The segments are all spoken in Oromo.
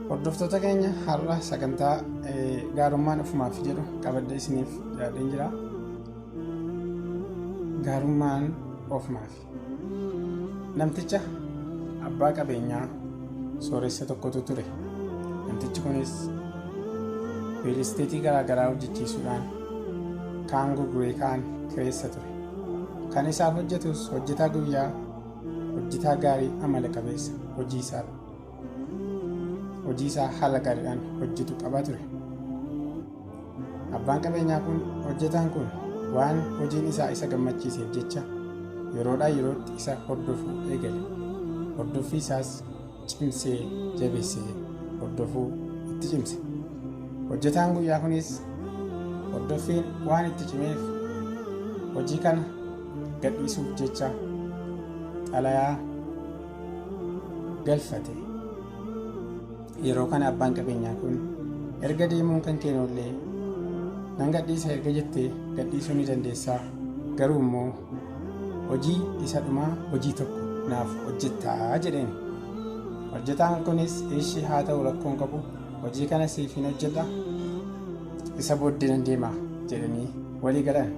Hordoftoota keenya, har'a sagantaa gaarummaan ofumaaf jedhu qabadhee isiniif dhiyaadheen jira. Gaarummaan ofumaaf. Namticha abbaa qabeenyaa sooressa tokkotu ture. Namtichi kunis real estate garaa garaa hojjechiisuudhaan kaan gurguree kaan kireessa ture. Kan isaaf hojjetus hojjetaa guyyaa, hojjetaa gaarii, amala qabeessa, hojii isaa haala gaariidhaan hojjetu qaba ture. Abbaan qabeenyaa kun hojjetaan kun waan hojiin isaa isa gammachiiseef jecha yeroodhaa yerootti isa hordofuu eegale. Hordoffii isaas cimsee jabeessee hordofuu itti cimse. Hojjetaan guyyaa kunis hordoffiin waan itti cimeef hojii kana gadhiisuuf jecha xalayaa galfate. Yeroo kana abbaan qabeenyaa kun, "Erga deemuun kan keenollee nan gadhiisa erga jettee, gadhiisuu ni dandeessaa, garuu immoo hojii isa dhumaa, hojii tokko naaf hojjettaa," jedheen. Hojjetaan kunis, "Ishii, haa ta'u, rakkoon qabu, hojii kana siif hin hojjedha, isa booddee nan deema," jedhanii walii galan.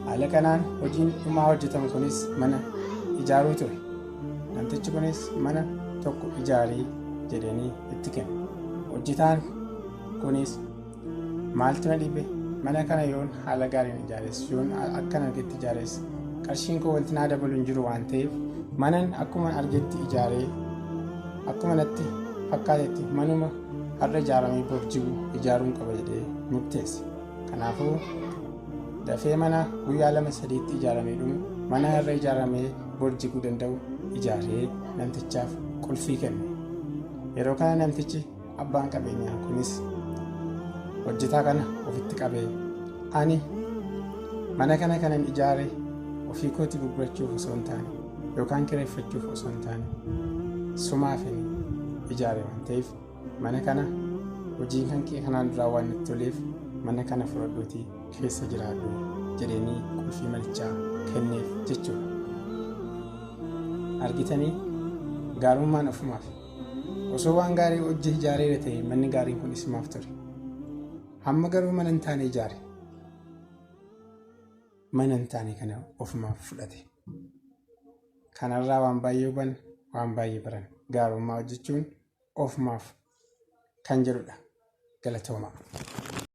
Haala kanaan hojiin dhumaa hojjetamu kunis mana ijaaruu ture. Namtichi kunis mana tokko ijaarii jedhanii itti kenne. Hojjetaan kunis, "Maaltu na dhibe? Mana kana yoon haala gaariin ijaares, yoon akkan argetti ijaares, qarshiin koo wanti naa dabalu hin jiru waan ta'eef, manan akkuma argetti ijaaree, akkuma natti fakkaatetti manuma har'a ijaaramee bor jigu ijaaruun qaba," jedhee murteesse. Kanaafuu dafee mana guyyaa 2-3tti ijaaramee dhumu, mana har'a ijaaramee bor jiguu danda'u ijaaree namtichaaf qulfii kenne. Yeroo kana namtichi abbaan qabeenyaa kunis hojjetaa kana ofitti qabee, "Ani mana kana kanan ijaare ofii kootii gurgurachuuf osoo hin taane yookaan kireeffachuuf osoo hin taane sumaafin ijaare waan ta'eef, mana kana hojiin kan kee kanaan duraa waan natti toleef mana kana fudhadhuutii keessa jiraadhu," jedheenii qulfii manichaa kenneef jechuudha. Argitanii, gaarummaan ofumaaf. Osoo waan gaarii hojii ijaareera ta'e, manni gaariin kun isumaaf ture. Hamma garuu mana hin taane ijaare. Mana hin taane kana ofumaaf fudhate. Kanarraa waan baay'ee hubanna, waan baay'ee baran. Gaarummaa hojjechuun ofumaaf kan jedhudha. Galatoomaa.